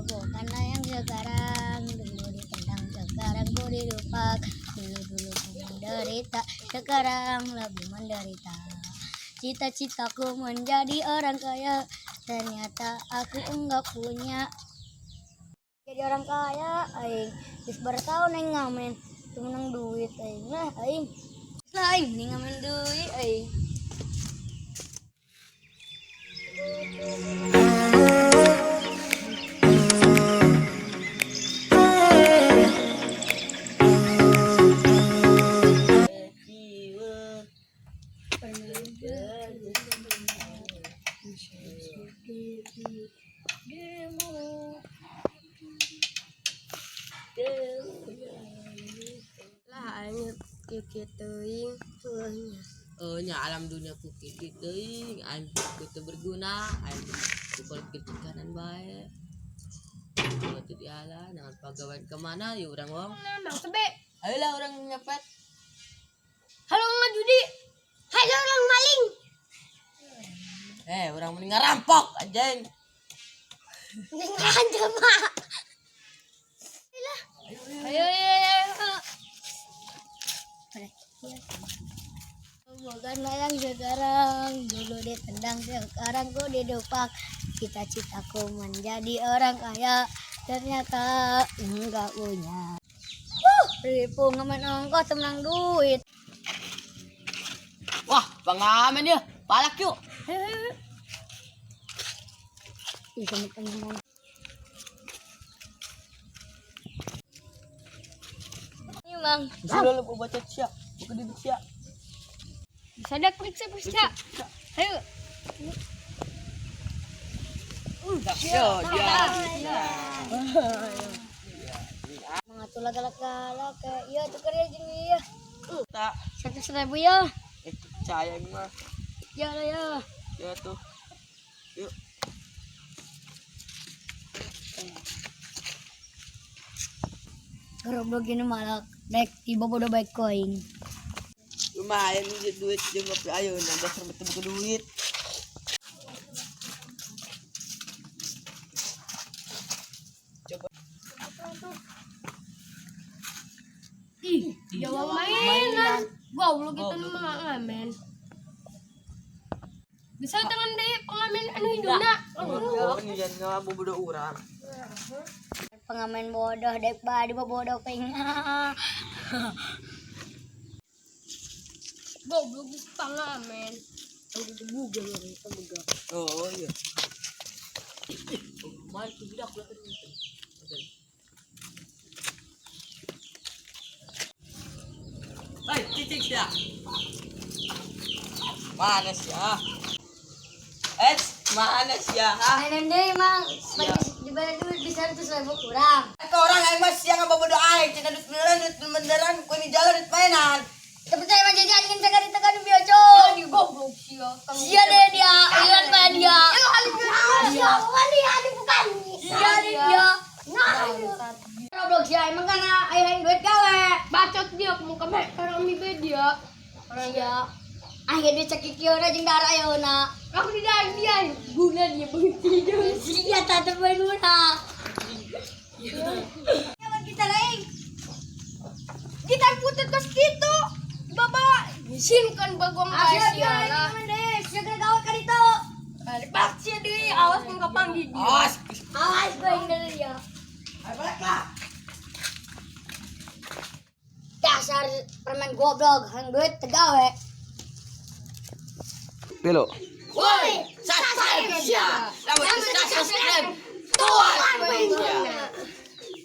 Bukan yang sekarang, dulu ditendang, sekarang ku didupak. Dulu-dulu ku menderita, sekarang lebih menderita. Cita-citaku menjadi orang kaya, ternyata aku enggak punya. Jadi orang kaya, aing. Geus bertahun aing ngamen, teu menang duit aing. Nah, aing. Lah aing mending ngamen duit aing. Lah aing kieu teuing. Eh, nya alam dunia ku kieu teuing, aing ku teu berguna, aing ku kolot kanan bae. Kumaha teu diala, nangan pagawean ka mana yeuh urang wong. Bang Sebe. Ayolah urang nyepet. Halo ngajudi. Hayo orang maling. Eh, urang mending ngarampok anjing. Dengan coba. Ayo ayo ayo. Bukan yang sekarang, dulu ditendang, sekarang ku didupak. Cita-citaku menjadi orang kaya, ternyata enggak punya. Ribu ngamen ongkos menang duit. Wah, pengamen ya. Palak yuk. Ih, kamu tenang. Ini bang, Sudah lu baca sia. Buku di sia. Bisa dah periksa periksa. Ayo. Yo, dia. mengatur galak-galak kayak iya tukar ya jeung iya. Tak. 100.000 ya. Eh, percaya ini mah. Ya lah ya. Ya tuh. Yuk. Goblok ini malah naik tiba bodoh baik koin. Lumayan nih duit jeung ngopi ayo nah dasar betul buku duit. Coba. Ih, jawab mainan. Goblok itu nu mah ngamen. Bisa tangan deh pengamen anu hidungna. Oh, ini jangan bodoh urang. Pengamen bodoh dek badi bodoh koin. Goblok geus pengamen. Oh iya. Lumayan tuh budak lah kan. Hei, cicing sia. Mana sia? Eh, mana sia? Hah? Mainan deh emang dibayar duit bisa 100.000 kurang. Ke orang aing mah sia ngabobodo aing, cina duit beneran, ku ini jalan duit mainan. Tapi saya mah jajan kan sekarang tekan bioco. Di goblok sia. Sia deh dia, ilan mah dia. Iya, Iya bukan. Sia deh dia. Nah, goblok sia emang karena ayah yang duit gawe. Bacot dia ke muka mek orang mi dia. Sia. Akhirnya duit cekik jeung darah ayeuna. Aku tidak dia guna dia benci dia. Sia tak terberguna. Kawan kita lain. Kita putut kos gitu. Bawa sin kan bagong Asia sia dia lah. ini deh, segera gawe kan itu. Bak sia deui awas mun kapanggih dia. Awas. Awas gue yang dari dia. Ayo balik lah. Dasar permen goblok, hang duit tegawe. Belo. Woi, subscribe sia. Lamun subscribe, tuan.